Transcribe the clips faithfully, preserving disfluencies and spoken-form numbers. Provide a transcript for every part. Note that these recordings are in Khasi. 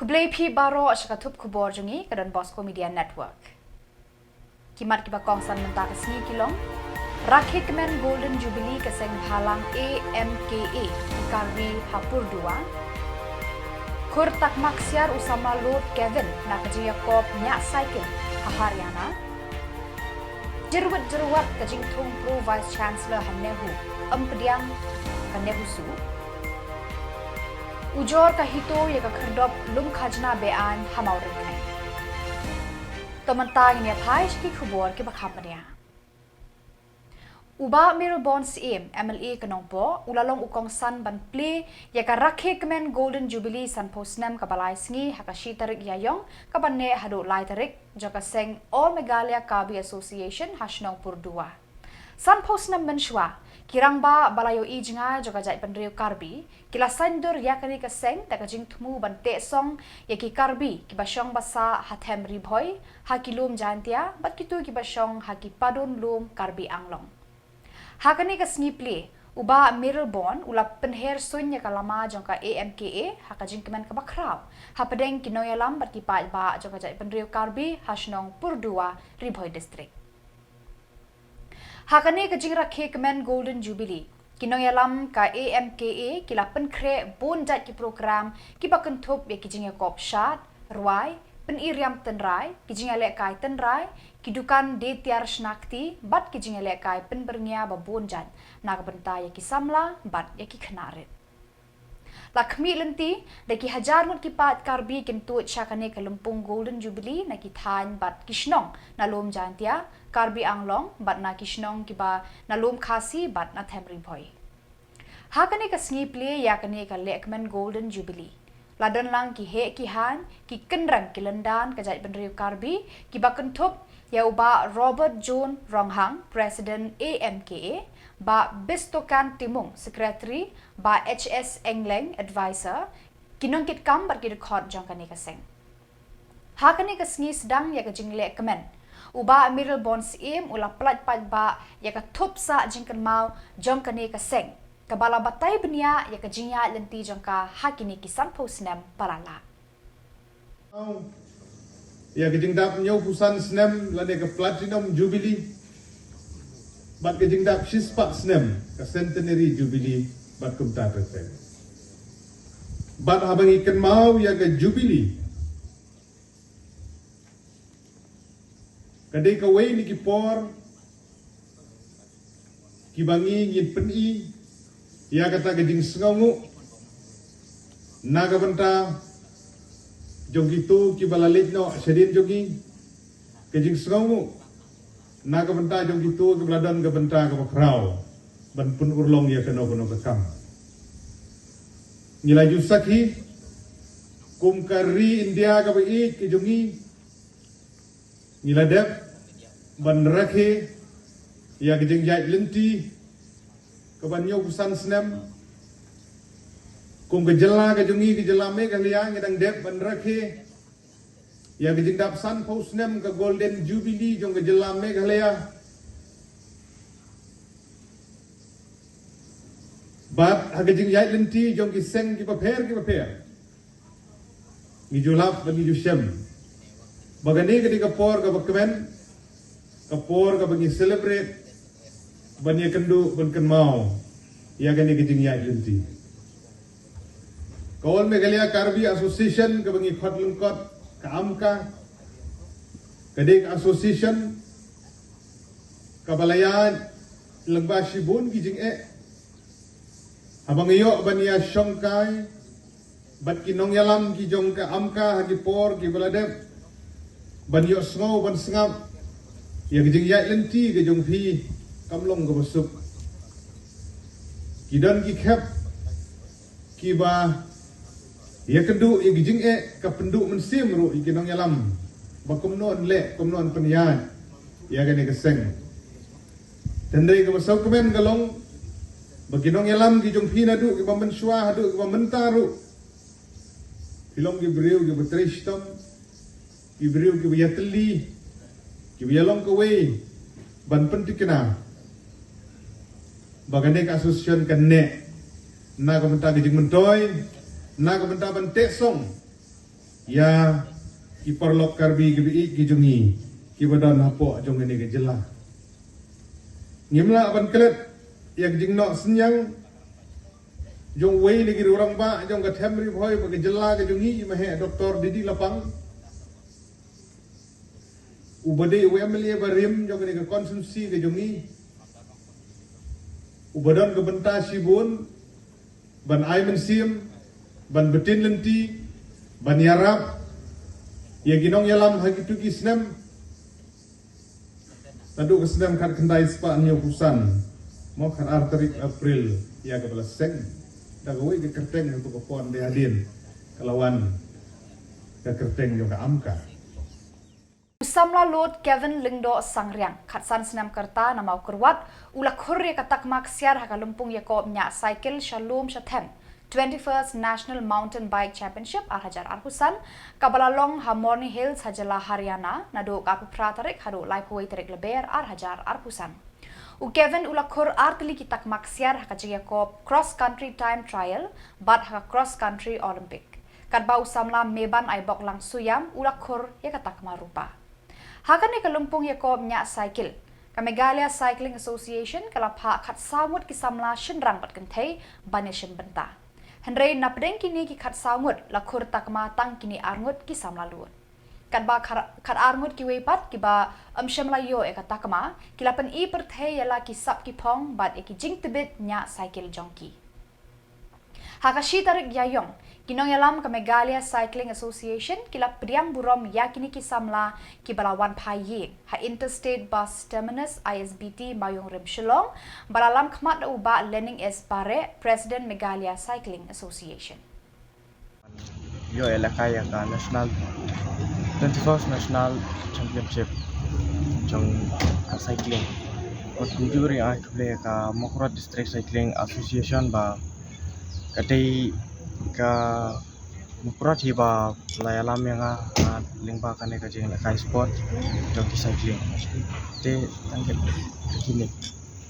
Khublei phi baroh sha ka thup khubor jong ngi ka Don Bosco Media Network. Ki mat kiba kongsan mynta ka sngi ki long: Rakhe kmen Golden Jubilee ka seng bhalang A M K A ki Karbi ha Purduwa. Khur takmak siar u samla Lord Kevin na ka jingïakob ñiah cycle ha Haryana. Jyrwit jyrwat ka jingthung Pro Vice Chancellor ha NEHU, ym pdiang ka NEHUSU. Ujor ka HITO ïa ka khyrdop lum khajna be-aiñ ha Mawryngkneng. To mynta ngin ïa phai sha ki khubor kiba kham bniah. U Bah Mayralborn Syiem, M L A ka Nongpoh, u la long u kongsan ban plie ïa ka Rakhe kmen Golden Jubilee sanphew snem kaba lai sngi ha ka shi tarik Ïaïong kaba neh haduh lai tarik jong ka seng All Meghalaya Karbi Association ha shnong Purduwa. Sanphew snem mynshuwa, ki rangbah ba la ïohi jngai jong ka jaitbynriew Karbi ki la saiñdur ïa kane ka seng da ka jingthmu ban teh song ïa ki Karbi kiba shong ba sah ha them Ri Bhoi, ha ki lum Jaintia bad kito kiba shong ha ki padun lum Karbi Anglong. Ha kane ka sngi plie, u Bah Mayralborn u la pynher suiñ ïa ka lama jong ka A M K A ha ka jingkmen kaba khraw hapdeng ki nongïalam bad ki paidbah jong ka jaitbynriew Karbi ha shnong Purduwa, Ri Bhoi District. Ha kane ka jingrakhe kmen Golden Jubilee, ki nongïalam ka A M K A ki la pynkhreh bun jait ki program kiba kynthup ïa ki jingïakob shad, rwai, pyni riam tynrai, ki jingïalehkai tynrai, ki dukan die tiar shna kti bad ki jingïalehkai pynbyrngia ba bun jait na ka bynta ïa ki samla bad ïa ki khynnah rit. La khmih lynti da ki hajar ngut ki paid Karbi kin tuid sha kane ka lympung Golden Jubilee na ki thaiñ bad ki shnong na lum Jaintia, Karbi Anglong bad na ki shnong kiba na lum Khasi bad na them Ri Bhoi. Ha kane ka sngi plie ïa kane ka lehkmen Golden Jubilee, la don lang ki heh ki haiñ, ki kynreng ki lyndan ka jaitbynriew Karbi kiba kynthup ïa u Bah Robert John Ronghang, President A M K A, Bah Bistokan Timung, Secretary, Bah H S Engleng, Advisor, ki nongkitkam bad ki dkhot jong kane ka seng. Ha kane ka sngi sdang ïa ka jinglehkmen, u Bah Mayralborn Syiem u la pyllait paidbah ïa ka thup sah jingkynmaw jong kane ka seng, kaba la batai bniah ïa ka jingïaid lynti jong ka ha kine ki sanphew snem ba la lah. Ïa ka jingdap hynñiewphew san snem lane ka Platinum Jubilee bad ka jingdap shispah snem ka Centenary Jubilee bad kumta ter ter. Bad haba ngi kynmaw ïa ka Jubilee, ka dei kawei na ki por kiba ngi ngin pyni ïa kata ka jingsngewnguh na ka bynta jong kito kiba la leit noh shadien jong ngi, ka jingsngewnguh na ka bynta jong kito kiba la don ka bynta kaba khraw ban pynurlong ïa kano kano ka kam. Ngi la ju sakhi kum ka ri India kaba ïeit ka jong ngi, ngi la dep ban rakhe ïa ka jingïaid lynti kaba hynñiewphew san snem. Kum ka jylla ka jong ngi, ka jylla Meghalaya, ngi dang dep ban rakhe ïa ka jingdap sanphew snem ka Golden Jubilee jong ka jylla Meghalaya. Bad ha ka jingïaid lynti jong ki seng kiba pher kiba pher, ngi ju lap bad ngi ju shem ba kane ka dei ka por kaba kmen, ka por kaba ngi celebrate, ban ïakynduh, ban kynmaw ïa kane ka jingïaid lynti. Ka All Meghalaya Karbi Association kaba ngi khot lyngkot ka AMKA, ka dei ka association kaba la ïaid lyngba shibun ki jingeh haba ngi ïoh ban ïa shongkai bad ki nongïalam ki jong ka AMKA ha ki por kiba la dep, ban ïohsngew ban sngap ïa ka jingïaid lynti ka jong phi kam long kaba suk. Ki don ki khep kiba ïakynduh ïa ki jingeh, ka pynduh mynsiem ruh ïa ki nongïalam ba kumno yn leh, kumno yn pynïaid ïa kane ka seng. Hynrei kaba sngewkmen ka long ba ki nongïalam ki jong phi naduh kiba mynshuwa haduh kiba mynta ruh, phi long ki briew kiba trei shitom, ki briew kiba ïatylli, kiba ïalong kawei ban pyntikna ba kane ka association kan neh na ka bynta ka jingmyntoi, na ka bynta ban teh song Ïa ki paralok Karbi kiba ïeit ki jong ngi kiba don hapoh jong kane ka jylla. Ngim lah ban klet ïa ka jingnoh synñiang jong uwei na ki rangbah jong ka them Ri Bhoi bad ka jylla ka jong ngi, i maheh Doctor D D Lapang, uba dei u M L A barim jong kane ka constituency ka jong ngi, uba don ka bynta shibun ban ai mynsiem, ban btin lynti, ban ïarap ïa ki nongïalam ha kito ki snem. Naduh ka snem khatkhyndai spah hynñiewphew san, mo, khatar tarik April ïa kaba la seng, da kawei ka kyrteng, haduh ka por dei hadien ka la wan ka kyrteng jong ka AMCA. U samla lud Kevin Lyngdoh Sangriang, khatsan snem ka rta, na Mawkyrwat, u la khur ïa ka takma ksiar ha ka lympung ïakob ñiah cycle sha lum sha them, twenty-first National Mountain Bike Championship ar hajar arphew san, kaba la long ha Morni Hills ha jylla Haryana, naduh ka arphew phra tarik haduh laiphew wei tarik Lber ar hajar arphew san. U Kevin u la khur ar tylli ki takma ksiar ha ka jingïakob Cross Country Time Trial bad ha ka Cross Country Olympic. Katba u samla Meban Aiboklang Suiam u la khur ïa ka takma rupa. Ha kane ka lympung ïakob ñiah cycle, ka Meghalaya Cycling Association ka la phah khatsaw ngut ki samla shynrang bad kynthei ban ïashim bynta. Hynrei napdeng kine ki khatsaw ngut la khur takma tang kine ar ngut ki samla lud. Katba khat, khatar ngut kiwei pat kiba ym shym la ïoh ïa ka takma, ki la pyni pyrthei ïa la ki sap ki phong bad ïa ki jingtbit ñiah cycle jong ki. Ha ka shi tarik Ïaïong, ki nongïalam ka Meghalaya Cycling Association ki la pdiang burom ïa kine ki samla kiba la wan phai ïing ha Interstate Bus Terminus I S B T Mawïong Rim Shillong, ba la lam khmat da u Bah Lening S Bareh, President Meghalaya Cycling Association. Ïoh ïalehkai ïa ka national, twenty-first National Championship jong ka cycling. Bad kumjuh ruh ai khublei ïa ka Mawkyrwat District Cycling Association ba ka dei ka Mawkyrwat hi ba la ïalam ïa nga, ah, lyngba kane ka jingïalehkai sport jong ki cycling. Te tang kine,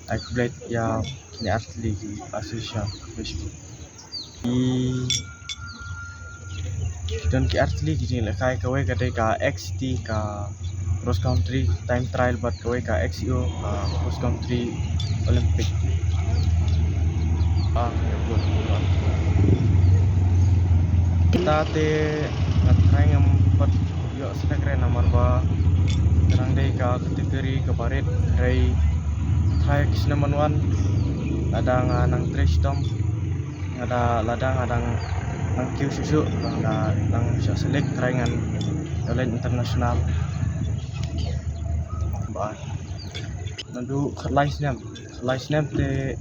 ai khublei ïa kine ar tylli ki association. Ki don ki ar tylli ki jingïalehkai, kawei ka dei ka X C T ka cross country time trial bad kawei ka X C O ka cross country Olympic. Ah, ya buat buat. Kita te ngat trai ngam pat ïoh select re namar ba ka dang dei ka category kaba rit, hynrei trai ki snem ban wan lada nga nang trei shitom, lada, lada nga dang nang kiew shuh shuh ba nga dang shah select, trai ngan ïaleit international. Ba naduh khatlai snem, khatlai snem te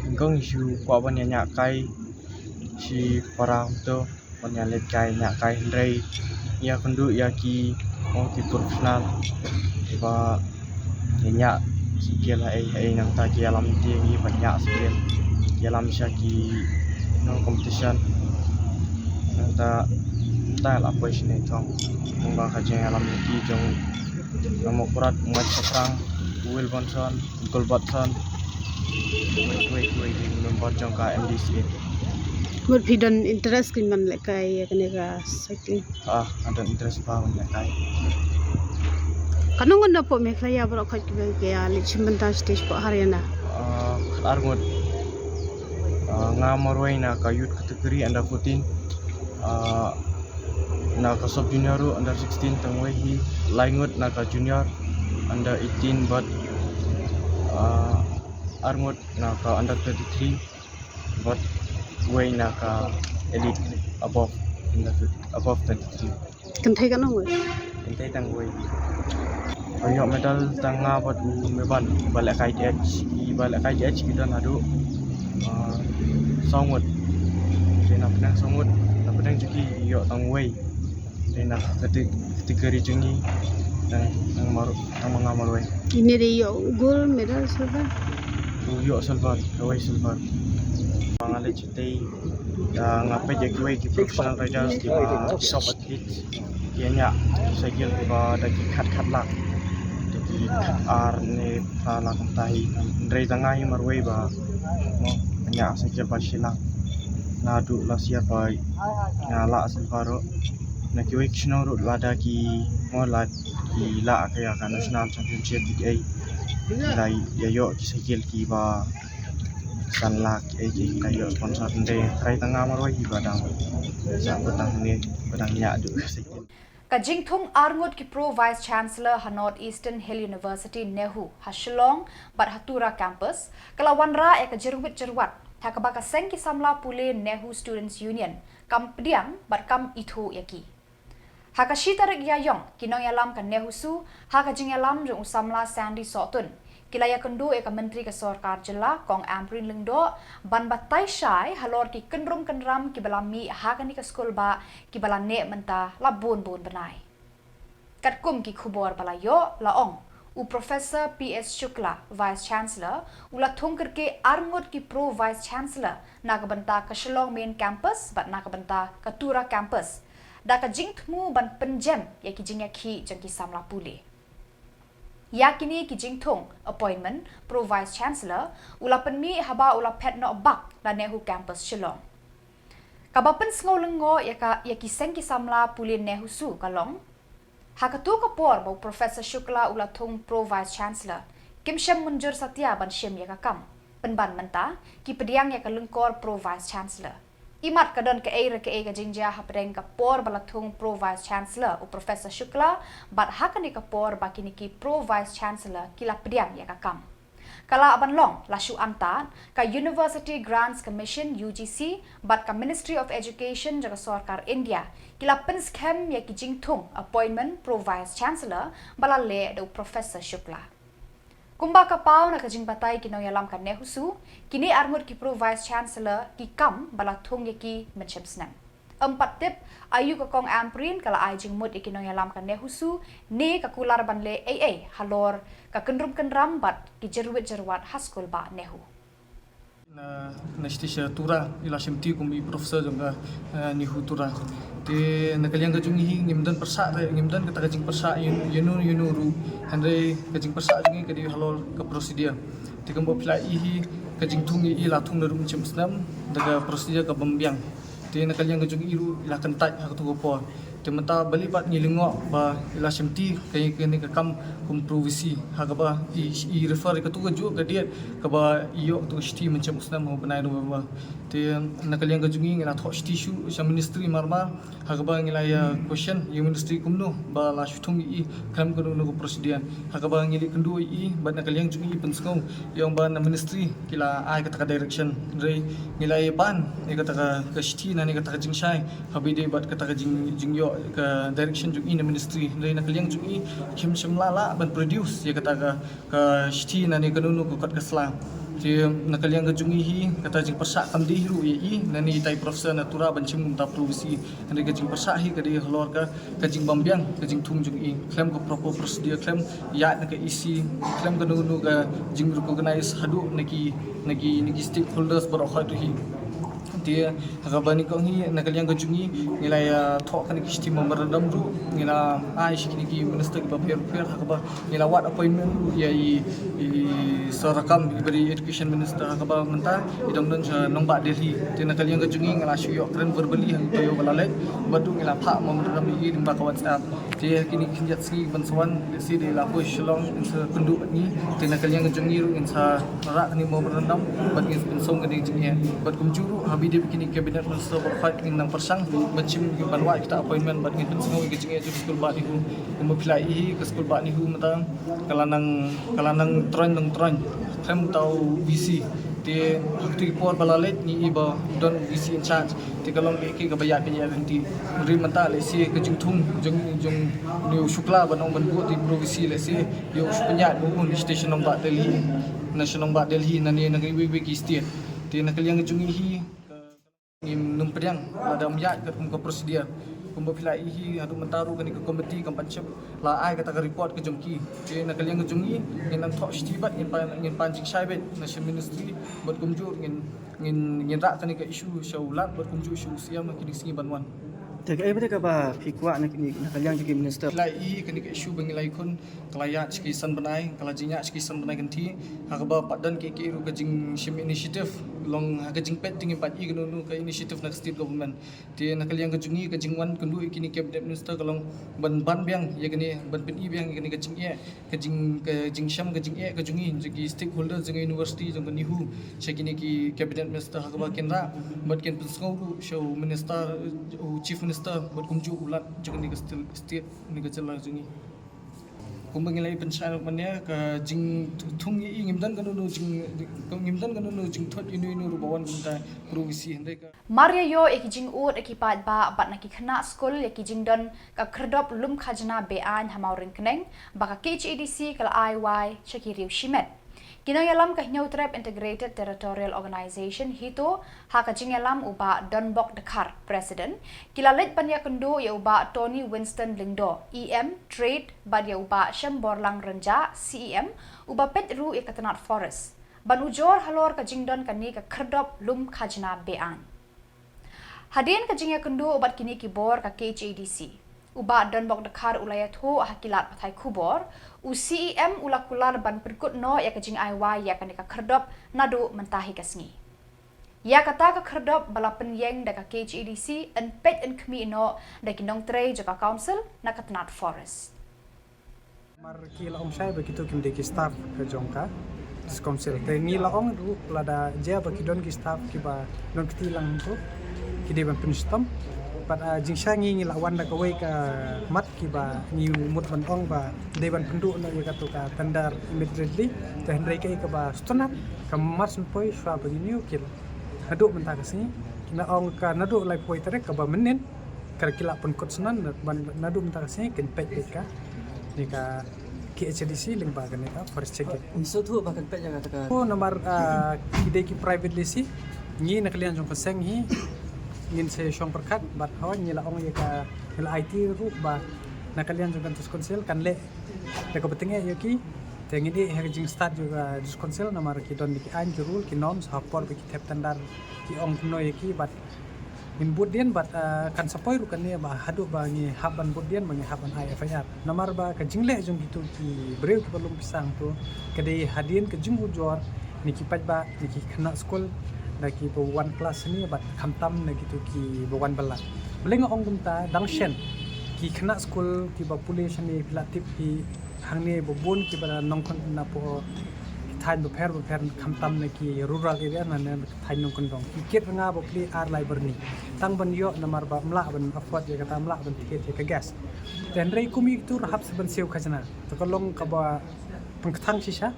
nyngkong shu kwah ban ïa ñiah kai shi para to, ban ïa leit kai, ñiah kai, hynrei ïa kynduh ïa ki, oh, ki professional kiba ïa ñiah cycle ha ei ha ei, nangta ki ïalam ïa ngi ban ñiah cycle, ki ïalam sha ki, you know, competition. Nangta, nangta la poi shane thong, kumba ka jingïalam ïa ki jong u Mawkyrwat, u Mike Sophrang, u Will Bonson, u Gilbertson, wei wei wei, ki member jong ka M D C A. Mut phi don interest kin ban lehkai ïa kane ka cycling? Ah, nga don interest bha ban lehkai. Katno ngut napoh Meghalaya baroh khoit kiba ki ïa leit shim bynta stage hapoh Haryana? Ah, khatar ngut. Ah, nga marwei na ka youth category under fourteen. Ah, na ka sub junior ruh under sixteen tang wei hi, lai ngut na ka junior under eighteen bad, ah, ar ngut na ka under twenty-three bad wei na ka elite above, under, above twenty-three. Kynthei katno wei? Kynthei tang wei. Ba ïoh medal tang nga bad u Meban, ba lehkai D H, ba lehkai D H ki don haduh, ah, saw ngut. Te na pdeng saw ngut, na pdeng jong ki ïoh tang wei. Te na kate, kate category jong ngi, tang, tang mar, tang ma nga marwei. Ine dei ïoh gold medal, silver? U ïoh silver, kawei silver. Ba nga leit shatei, ïa nga peit ïa kiwei ki professional riders kiba ki top athletes, ki ñiah cycle kiba da ki khat khat lak, da ki khat ar ne phra lak kumta hi. Hynrei tang nga hi marwei ba, mo, ñiah cycle ba shi lak. Naduh last year ba nga lah silver ruh. Na kiwei ki shnong ruh lada ki mlien ki lah ka ïa ka national championship, ki ei la ïa ïoh ki cycle kiba san lak, ki ei ki la ïoh sponsor. Hynrei trai tang nga marwei kiba dang sa butang ne ba dang ïa duh cycle. Ka jingthung arngut ki Pro Vice Chancellor ha North Eastern Hill University NEHU ha Shillong bad ha Tura Campus ka la wanrah ïa ka jyrwit jyrwat ha kaba ka seng ki samla pule NEHU Students Union kam pdiang bad kam ithuh ïa ki. Ha ka shi tarik Ïaïong, ki nongïalam ka NEHUSU ha ka jingïalam jong u samla Sandy Sohtun ki la ïakynduh ïa ka Myntri ka Sorkar Jylla Kong Ampareen Lyngdoh ban batai shai halor ki kynrum kynram kiba la mih ha kane ka skulbah kiba la neh mynta la bun bun bnai. Katkum ki khubor ba la ïoh la ong u Professor P S Shukla, Vice Chancellor, u la thung kyrkieh arngut ki Pro Vice Chancellor na ka bynta ka Shillong Main Campus bad na ka bynta ka Tura Campus da ka jingthmu ban pynjem ïa ki jingïakhih jong ki samla pule. Ïa kine ki jingthung appointment Pro Vice Chancellor u la pynmih haba u la phet noh bak na NEHU Campus Shillong. Kaba pynsngew lyngngoh ïa ka, ïa ki seng ki samla pule NEHUSU ka long, ha katu ka por ba u Professor Shukla u la thung Pro Vice Chancellor, kim shym mynjur satia ban shim ïa ka kam. Pynban mynta ki pdiang ïa ka lyngkor Pro Vice Chancellor. Imat ka don kaei re kaei ka jingjia hapdeng ka por ba la thung Pro Vice Chancellor u Professor Shukla bad ha kane ka por ba kine ki Pro Vice Chancellor ki la pdiang ïa ka kam. Ka lah ban long la shu antad ka University Grants Commission, U G C, bad ka Ministry of Education jong ka Sorkar India ki la pynskhem ïa ki jingthung appointment Pro Vice Chancellor ba la leh da u Professor Shukla. Kumba ka paw na ka jingbatai ki nongïalam ka NEHUSU, kine arngut ki Pro Vice Chancellor ki kam ba la thung ïa ki mynshem snem. Ym pat tip aïu ka Kong Ampareen ka la ai jingmut ïa ki nongïalam ka NEHUSU ne ka kular ban leh ei ei halor ka kynrum kynram bad ki jyrwit jyrwat ha skulbah NEHU. Na, na shisha Tura i la shimti kum i professor jong ka, eh, NEHU Tura. Te na ka liang ka jong i hi ngim don pyrshah re, ngim don kata ka jingpyrshah ïa, ïa no ïa no ruh. Hynrei ka jingpyrshah jong i ka dei halor ka procedure. Te kumba phi la i hi ka jingthung i la thung na ruh mynshem snem da ka procedure ka bym biang. Te na ka liang ka jong i ruh i la kyntait ha katu ka por. Te mynta balei pat ngi lyngngoh ba i la shimti ka, kane ka kam kum Pro V C ha kaba i, i refer ïa katu ka juh ka date kaba i ïoh katu ka shithi mynshem u snem ha u bnai November. Te na ka liang ka jong i ngi la thoh shithi shuh sha ministry mar mar ha kaba ngi la ïa question ïa ministry kumno ba la shu thung ïa i khlem kano kano ka procedure. Ha kaba ngi leit kynduh ïa i bad na ka liang jong i pynsngew ïa ong ba na ministry ki la ai kata ka direction. Hynrei ngi la ïa ban ïa kata ka, ka shithi na ne kata ka jingshai ha ba ïadei bad kata ka jing, jingïoh ka direction jong i na ministry. Hynrei na ka liang jong i kim shym la lah ban produce ïa kata ka, ka shithi na ne kano kano ka kot ka sla. Te na ka liang ka jong i hi kata jingpyrshah kam dei hi ruh ïa i na ne itai professor na Tura ban shim kumta Pro V C. Hynrei ka jingpyrshah hi ka dei halor ka, ka jingbym biang ka jingthung jong i khlem ka proper procedure, khlem ïaid na ka E C, khlem kano kano ka jingrecognize haduh na ki, na ki, na ki stakeholders baroh khoit ruh hi. Te ha kaba nyngkong hi na ka liang ka jong i ngi la ïa thoh kane ka shithi memorandum ruh, ngi la ai sha kine ki minister kiba pher pher ha kaba ngi la wad appointment ruh ïa i, i Sohra Kam iba dei education minister ha kaba mynta i dang don sha nongbah Delhi. Te na ka liang ka jong i ngi la shu ïoh kren verbally ha ki taïew ba la leit bad ruh ngi la phah memorandum ïa i lyngba ka WhatsApp. Te ha kine ki khyndiat sngi ban sa wan lehse dei la poi Shillong in sa kynduh bad ngi. Te na ka liang ka jong i ruh ngin sa rah kane memorandum bad ngin sa pynsong kane ka jingeh. Bad kumjuh ruh ha ba ïadei bad kine ki cabinet minister baroh khoit ngin nang pyrshang ban shim ban wad kita appointment bad ngin pynsngew ïa ka jingeh jong ka skulbah NEHU. Kumba phi la i hi ka skulbah NEHU mynta ka la nang, ka la nang troiñ nang troiñ khlem uta u V C. Te ha katu ki por ba la leit ngi i ba don u V C in charge. Te ka long kaei kaei kaba ïaid pynïaid lynti. Hynrei mynta lehse ka jingthung jong, jong une u Shukla ban ong ban buh te Pro V C lehse ïoh shu pynïaid ba u na station nongbah Delhi, na station nongbah Delhi na ne na kiwei kiwei ki state. Te na ka liang ka jong i hi ngim nym pdiang lada ym ïaid katkum ka procedure. Kumba phi la i hi haduh mynta ruh kane ka committee kam pat shym la ai kata ka report ka jong ki. Te na ka liang ka jong i ngin nang thoh shithi bad ngin pan, ngin pan jingshai bad na sha ministry bad kumjuh ngin, ngin, ngin rah kane ka issue sha u Lat bad kumjuh sha u C M ha kine ki sngi ban wan. Te kaei pat kaba phi kwah na kine, na ka liang jong ki minister? Phi la i hi kane ka issue ba ngi la ïakhun ka la ïaid sha ki san bnai, ka la jingïaid sha ki san bnai kynthih ha kaba pat don kiei kiei ruh ka jingshim initiative Long ha ka jingpeit jingpeit ïa kano kano ka initiative na ka state government. Te na ka liang ka jong ngi ka jingwan kynduh ïa kine cabinet minister ka long ban ban biang ïa kane, ban pyni biang ïa kane ka jingeh, ka jing, ka jingshem, ka jingeh ka jong ngi, jong ki stakeholder, jong ka university, jong ka NEHU, sha kine ki cabinet minister ha kaba kin rah bad kin pynsngew ruh sha u minister, u chief minister bad kumjuh u lat jong kane ka state, state, kane ka jylla jong ngi. Kumba ngi la ïa pynshai mynne, ka jingthung ïa i, ngim don kano kano jing, ngim don kano kano jingthut ïa uno uno ruh ba wan kumta, provinsi hynrei ka. Mar ïa ïoh ïa ki jingud ïa ki paidbah bad na ki khynnah skul ïa ki jingdon ka khyrdop lum khajna be-aiñ ha Mawryngkneng, ba ka KHADC ka la ai wai sha ki riew shimet. Ki nongïalam ka Hynñiewtrep Integrated Territorial Organization, HITO, ha ka jingïalam u Bah Donbok Dkhar, President, ki la leit ban ïakynduh ïa u Bah Tony Winston Lyngdoh, EM, Trade, bad ïa u Bah Shemborlang Rynjah, CEM, uba peit ruh ïa ka tnat Forest, ban ujor halor ka jingdon kane ka khyrdop lum khajna be-aiñ. Hadien ka jingïakynduh bad kine ki bor ka KHADC, u Bah Donbok Dkhar u la ïathuh ha ki lad pathai khubor, u CEM u la kular ban pynkut noh ïa ka jingai wai ïa kane ka khyrdop naduh mynta hi ka sngi. Ïa kata ka khyrdop ba la pynïeng da ka KHADC yn peit yn khmih noh da ki nongtrei jong ka council na ka tnat Forest. Mar ki la ong shai ba kito kim dei ki staff ka jong ka District Council. Te ngi la ong ruh lada jia ba ki don ki staff kiba don kti lang hangto, ki dei ban pynshitom. Bad, ah, jingshai ngi, ngi la wan da kawei ka mat kiba ngi mut ban ong ba dei ban pynduh noh ïa kato ka tender immediately. Te hynrei kaei kaba sngewtynnat, ka mar shen poi shuwa ba ngin ïoh ki la, naduh mynta ka sngi, ki la ong ka naduh laiphew tarik kaba mynnin, ka ki la pynkut synan, ban naduh mynta ka sngi kin peit beit kane ka KHADC lyngba kane ka Forest Check Gate. Ngi sngewthuh ba kin peit ïa kata ka. Oh, namar, ah, ki dei ki private lessee, ngi na ka liang jong ka seng hi ngin sa shong pyrkhat, bad haba ngi la ong ïa ka, ngi la aiti ruh ba na ka liang jong ka District Council kan leh da kaba tyngeh ïa ki. Te ngin ïeh ha ka jingstad jong ka District Council namar ki don ki aiñ, ki rule, ki norms ha por ba ki thep tender, ki ong kumno ïa ki, bad ngin bud dien bad, ah, kan sa poi ruh kane ba haduh ba ngi hap ban bud dien, ba ngi hap ban ai FIR. Namar ba ka jingleh jong kito ki briew kiba lum pisa hangto ka dei hadien ka jingujor na ki paidbah, na ki khynnah skul, na kiba wan klas shane bad khamtam na kito kiba wan bylla. Balei nga ong kumta? Dang shen ki khynnah skul kiba pule shane, phi la tip hi, hangne ba bun kiba la nongkyndong napoh ki thaiñ bapher bapher, khamtam na ki rural area, na ne thaiñ nongkyndong. Ki kit nga ba plie ar lai byrni tang ban ïoh, namar ba ym lah ban afford ïa kata, ym lah ban thied ïa ka gas. Te hynrei kum ïa kito ruh hap sa ban siew khajna. Te ka long kaba pynkthang shisha.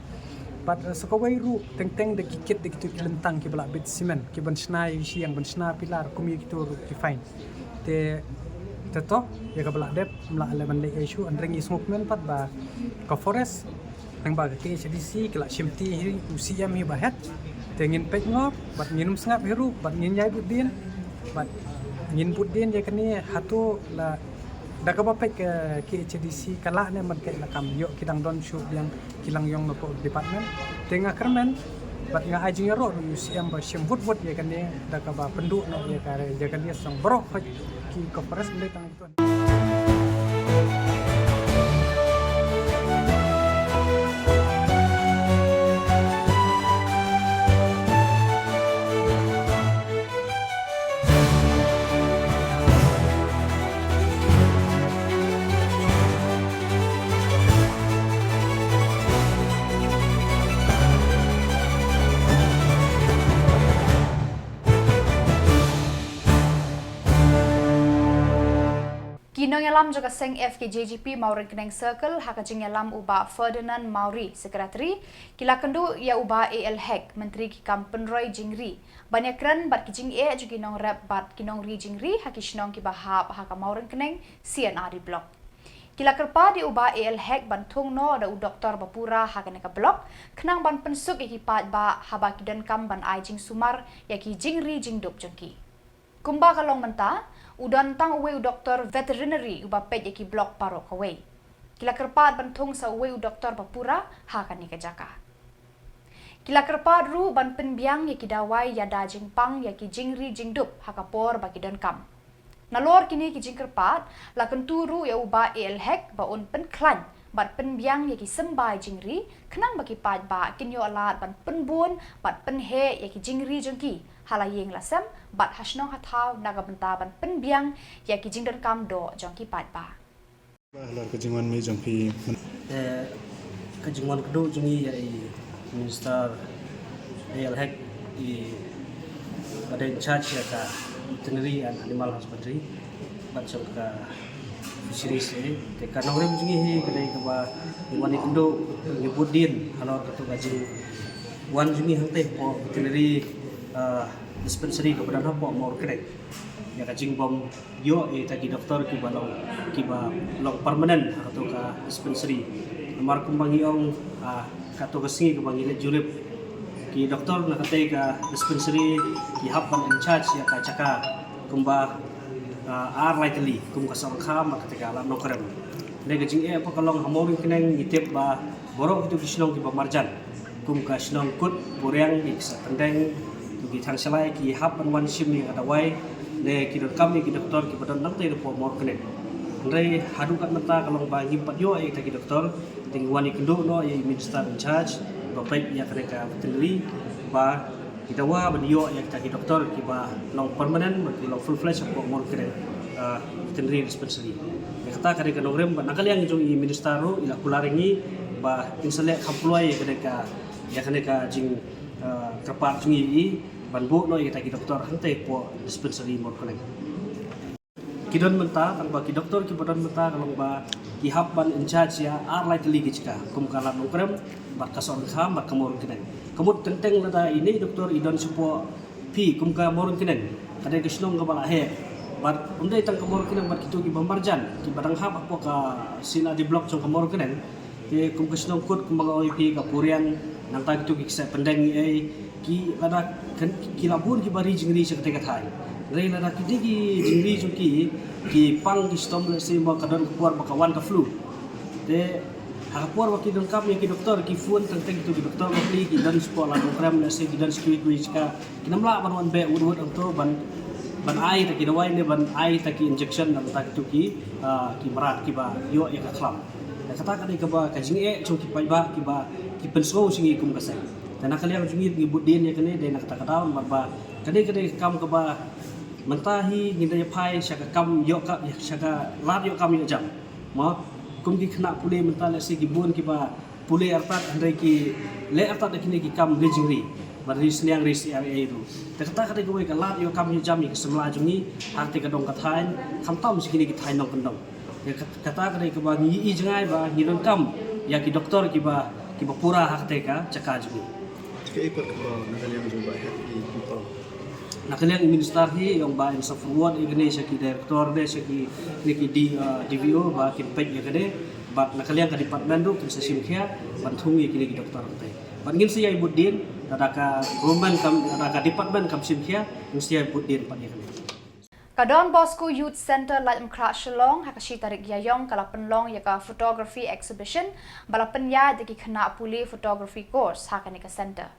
Bad, eh, sa kawei ruh teng teng da ki kit da kito ki lyntang kiba la bit cement, ki ban shna ïa ki shiang, ban shna pilar, kum ïa kito ruh ki fine. Te, te to, ïa kaba la dep, ym lah leh ban leh issue, hynrei ngi sngewkmen pat ba ka Forest, lyngba ka KHADC, ki la shimti hi u CEM hi ba het. Te ngin peit ngor, bad ngin ym sngap hi ruh, bad ngin ïai bud dien, bad ngin bud dien ïa kane hato la, da kaba peit ka KHADC ka lah ne, man ka la kam ïoh ki dang don shuh biang ki la ïong napoh department. Te nga kyrmen bad nga ai jingïaroh ruh ïa u CEM ba shim bud bud ïa kane, da kaba pynduh noh ïa ka, ïa kane song baroh khoit ki ka Forest, ym dei tang Ki nongïalam jong ka seng FKJGP Mawryngkneng Circle, ha ka jingïalam u Bah Ferdinand Mawrie, Secretary, ki la kynduh ïa u Bah A L Hek, Myntri ki kam pynroi jingri, ban ïakren bad ki jingeh jong ki nongrep bad ki nongri jingri ha ki shnong kiba hap ha ka Mawryngkneng C&RD Block. Ki la kyrpad ïa u Bah A L Hek ban thung noh da u doktor ba pura ha kane ka block, khnang ban pynsuk ïa ki paidbah haba ki donkam ban ai jingsumar ïa ki jingri jingdup jong ki. Kumba ka long mynta, u don tang uwei u doktor veterinary uba peit ïa ki block baroh kawei. Ki la kyrpad ban thung sa uwei u doktor ba pura ha kane ka jaka. Ki la kyrpad ruh ban pynbiang ïa ki dawai ïada jingpang ïa ki jingri jingdup ha ka por ba ki donkam. Nalor kine ki jingkyrpad, la kyntu ruh ïa u Bah A L Hek ba un pynkhlaiñ bad pynbiang ïa ki symbai jingri, khnang ba ki paidbah kin ïoh lad ban pynbun bad pynheh ïa ki jingri jong ki ha la ïing la sem bad ha shnong ha thaw, na ka bynta ban pynbiang ïa ki jingdonkam doh jong ki paidbah. Halor ka jingwan mih jong phi. Eh, ka jingwan kynduh jong ngi ïa i Minister A L Hek, i ba dei in charge ïa ka Veterinary and Animal Husbandry bad jong ka Fisheries, eh. Te ka nongrim jong ngi hi ka dei kaba ngi wan ïakynduh, ngi bud dien halor katu ka jingwan jong ngi hangtei hapoh Veterinary, eh, Dispensary kaba don hapoh Mawryngkneng ïa ka jingbym ïoh ïa kita ki doktor kiba long, kiba long permanent ha kato ka dispensary. Namar kumba ngi ong, ah, kato ka sngi kaba ngi leit jurip, ki doktor na katei ka dispensary ki hap ban in charge ïa ka jaka kumba, ah, ar lai tylli, kum ka Sohryngkham bad katei ka Lad Nongkrem. Dei ka jingeh ba ka long ha Mawryngkneng, ngi tip ba baroh kito ki shnong kiba marjan, kum ka shnong Kut, Puriang, ki Ksai Pyndeng, to ki Thangshalai, ki hap ban wan shim ïa ka dawai, ne ki donkam ïa ki doktor kiba don nangtei hapoh Mawryngkneng. Hynrei haduh katne mynta ka long ba ngim pat ïoh ïa kita ki doktor, te ngi wan ïakynduh noh ïa i Minister in charge ba peit ïa kane ka Veterinary ba ki dawa ban ïoh ïa kita ki doktor kiba long permanent, ba ki long full fledged hapoh Mawryngkneng, ah, Veterinary Dispensary. Ïa kata ka dei ka nongrim, bad na ka liang jong i Minister ruh i la kular ïa ngi ba in sa leh kham pynlong ïa kane ka, ïa kane ka jing, ah, kyrpad jong ngi ban buh noh ïa kita ki doktor hangtei hapoh Dispensary Mawryngkneng. Ki don mynta, tang ba ki doktor kiba don mynta ka long ba ki hap ban in charge ïa ar lai tylli ki jaka, kum ka Lad Nongkrem bad ka Sohryngkham bad ka Mawryngkneng. Ka mut teng teng lada ine i doktor i don shapoh phi, kum ka Mawryngkneng, ka dei ka shnong kaba la heh. Bad ym dei tang ka Mawryngkneng, bad kito kiba marjan kiba dang hap hapoh ka C and RD Block jong ka Mawryngkneng, te kum ka shnong Kut, kumba nga ong ïa phi, ka Puriang, nangta kito ki Ksai Pyndeng, ei, ki lada kan, ki la bun kiba ri jingri sha katei ka thaiñ. Hynrei lada kine ki jingri jong ki ki pang, ki shitom, lehse mo ka don ka por ba ka wan ka flu. Te ha ka por ba ki donkam ïa ki doktor, ki phone teng teng kito ki doktor bapli ki don shapoh Lad Nongkrem, lehse ki don sha kiwei kiwei jaka, kim lah ban wan beh wut wut hangto ban, ban ai ta ki dawai ne ban ai ta ki injection nangta kito ki, ah, ki mrad kiba ïoh ïa ka khlam. Te kata ka dei kaba ka jingeh jong ki paidbah kiba ki pynsngew sha ngi kum ka seng. Te na ka liang jong ngi ngi bud dien ïa kane, dei na kata ka daw namar ba kane ka dei ka kam kaba mynta hi ngin da ïa phai sha ka kam ïoh ka, sha ka lad ïoh kam ïoh jam. Mo, kum ki khynnah pule mynta, lehse ki bun kiba pule artat, hynrei ki leh artat da kine ki kam ri jingri, bad ri sniang ri sniang ei ruh. Te kata ka dei kawei ka lad ïoh kam ïoh jam ïa ka samla jong ngi ha katei ka dong ka thaiñ, khamtam sha kine ki thaiñ nongkyndong. Ïa kat-, kata ka dei kaba ngi ïohi jngai ba ngi donkam ïa ki doktor kiba, kiba pura ha katei ka jaka jong ngi. Kaei pat kaba na ka liang jong ba heh ki pynpaw? Na ka liang i Minister hi i ong ba in sa forward ïa kane sha ki director ne sha ki, ne ki D, uh, D V O ba kin peit ïa kane. Bad na ka liang ka department ruh kin sa shim khia ban thung ïa kine ki doktor katei. Bad ngin sa ïai bud dien, lada ka government kam, lada ka department kam shim khia, ngin sa ïai bud dien pat ïa kane. Ka Don Bosco Youth Centre, Laitumkhrah, Shillong, ha ka shi tarik Ïaïong ka la pynlong ïa ka photography exhibition ba la pynïaid da ki khynnah pule photography course ha kane ka centre.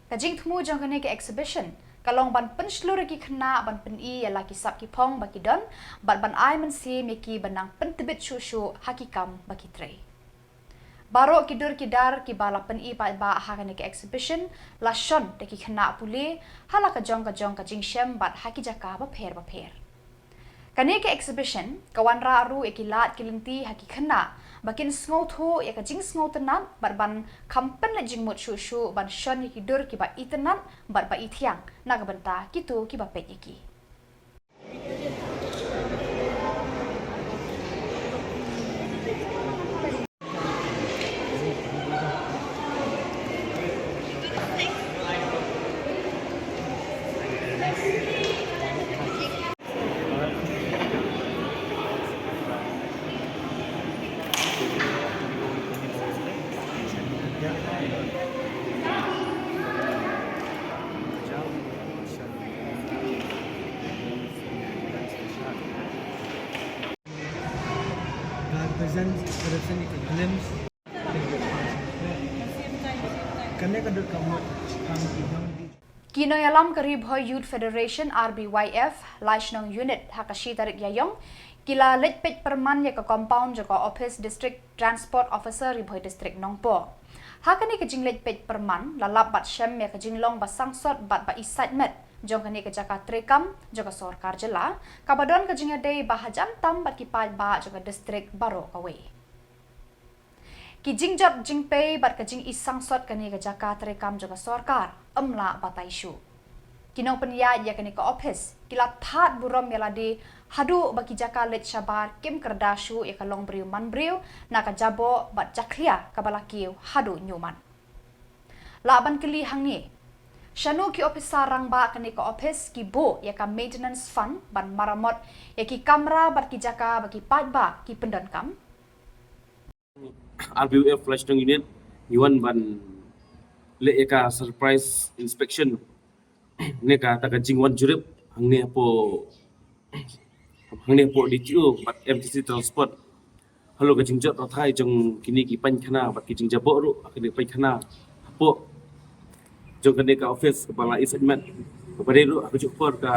Ka jingthmu jong kane ka exhibition ka long ban pynshlur ïa ki khynnah ban pyni ïa la ki sap ki phong ba ki don, bad ban ai mynsiem ïa ki ban nang pyntbit shuh shuh ha ki kam ba ki trei. Baroh ki dur ki dar kiba la pyni paidbah ha kane ka exhibition la shon da ki khynnah pule ha la ka jong ka jong ka jingshem bad ha ki jaka bapher bapher. Kane ka exhibition ka wanrah ruh ïa ki lad ki lynti ha ki khynnah ba kin sngewthuh ïa ka jingsngewtynnat bad ban kham pynleit jingmut shuh shuh ban shon ïa ki dur kiba itynnat bad ba ithiang na ka bynta kito kiba peit ïa ki. Ka present corruption is a glimpse. Kane ka dot ka mut kam ki bang di. Ki nongïalam ka Ri Bhoi Youth Federation, R B Y F, lai shnong unit, ha ka shi tarik Ïaïong, ki la leit peit pyrman ïa ka compound jong ka office District Transport Officer Ri Bhoi District Nongpoh. Ha kane ka jingleit peit pyrman, la lap bad shem ïa ka jinglong ba sangsot bad ba isaitmet jong kane ka jaka treikam jong ka sorkar jylla, kaba don ka jingïadei ba hajan tam bad ki paidbah jong ka district baroh kawei. Ki jingjot jingpei bad ka jingisangsot kane ka jaka treikam jong ka sorkar ym lah batai shuh. Ki nongpynïaid ïa kane ka office ki la thad burom ïa lade haduh ba ki jaka leit shabar kim kyrda shuh ïa ka longbriew manbriew na ka jaboh bad jakhlia kaba la kiew haduh ñiuman. Lah ban kylli hangne, shano ki officer rangbah kane ka office ki buh ïa ka maintenance fund ban maramot ïa ki kamra bad ki jaka ba ki paidbah ki pyndonkam? R B Y F Flushing Unit ngi wan ban leh ïa ka surprise inspection ne kata ka jingwan jurip hangne hapoh hangne hapoh D T O bad M T C Transport halor ka jingjot rathai jong kine ki painkhana bad ki jingjaboh ruh ha kine ki painkhana hapoh jong kane ka office kaba la isaitmet, kaba dei ruh ha kajuh ka por ka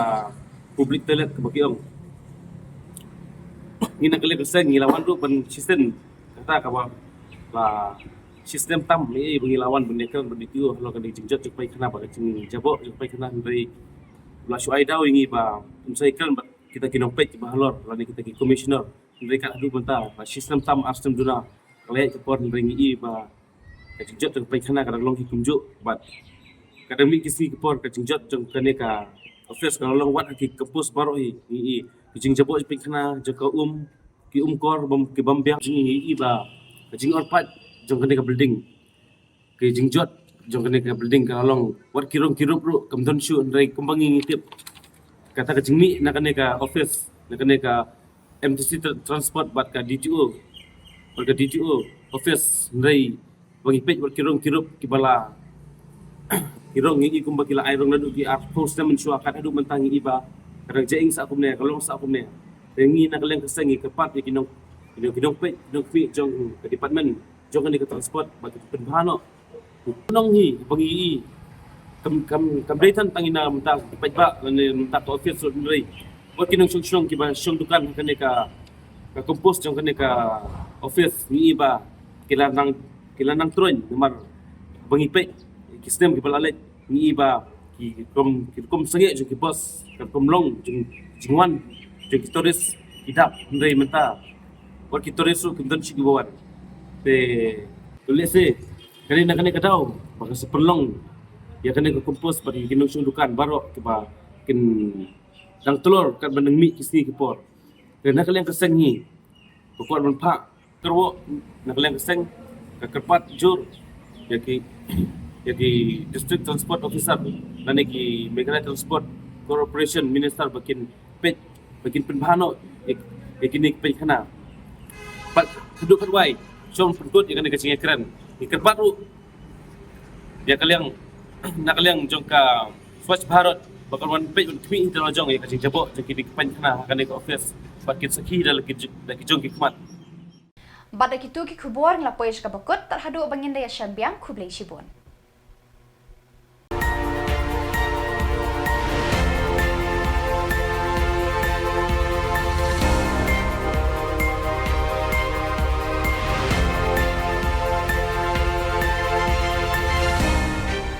public toilet kaba ki ong. Ngi na ka liang ka seng ngi la wan ruh ban shisien kata kaba la shisnem tam ïa ba ngi la wan ban ïakren bad D T O halor kane ka jingjot jong ka painkhana bad ka jingjaboh jong ka painkhana, hynrei la shu ai daw ïa ngi ba ngin sa ïakren bad kita ki nongpeit kiba halor lane kita ki commissioner, hynrei kat haduh mynta la shisnem tam arsnem duna ka la ïaid ka por, hynrei ngi i ba ka jingjot jong ka painkhana ka dang long hi kumjuh bad ka dang mih ki sngi ki por ka jingjot jong kane ka office ka la long wat ha ki campus baroh hi. Ngi i ki jingjaboh jong ka painkhana jong ka um, ki um kor bym ki bym biang, ngi i ba ka jingor paid jong kane ka building, ki jingjot jong kane ka building ka la long wat ki rong ki rup ruh kam don shuh, hynrei kumba ngi ngi tip kata ka jingmih na kane ka office na kane ka M T C tra- transport bad ka D T O bad ka D T O office, hynrei ba ngi peit wat ki rong ki rup kiba la ki rong ngi i kumba ki la ai rong naduh ki arphew snem mynshuwa kat haduh mynta ngi i ba ka dang jaing sah kumne, ka long sah kumne. Te ngi na ka liang ka seng ngi kyrpad ïa ki nong ki nong ki nongpeit ki nongkhmih jong ka department jong kane ka transport ba ki pynbha noh. Nong hi ba ngi i kam kam kam dei tang ïa na mynta ki paidbah lane mynta ka office ruh, hynrei wat ki nongshong shnong kiba shong dukan ha kane ka ka campus jong kane ka office ngi i ba ki la nang ki la nang troiñ namar ba ngi peit ki snem kiba la leit ngi i ba ki rukom ki rukom sangeh jong ki bus, ki rukom long jong jingwan jong ki tourist ki dap, hynrei mynta wat ki tourist ruh kim don shuh kiba wan. Te to lehse kane na kane ka daw ba ka sa pynlong ïa kane ka campus bad ki nongshong dukan baroh kiba kin dang tlor katba nang mih ki sngi ki por. Te na ka liang ka seng ngi ka kwah ban phah kyrwoh na ka liang ka seng ka kyrpad jur ïa ki ïa ki District Transport Officer lane ki Meghalaya Transport Corporation Minister ba kin peit ba kin pynbha noh ïa ïa kine ki painkhana. Bad haduh katwai shong pynkut ïa kane ka jingïakren ngi kyrpad ruh ïa ka liang na ka liang jong ka Swachh Bharat ba kan wan peit wan khmih hi da la jong ïa ka jingjaboh jong kine ki painkhana ha kane ka office bad kin sakhi da la ki jong ki khmat. Bad da kitu ki khubor ngi la poi sha kaba kut, tad haduh ba ngin da ïashem biang, khublei shibun.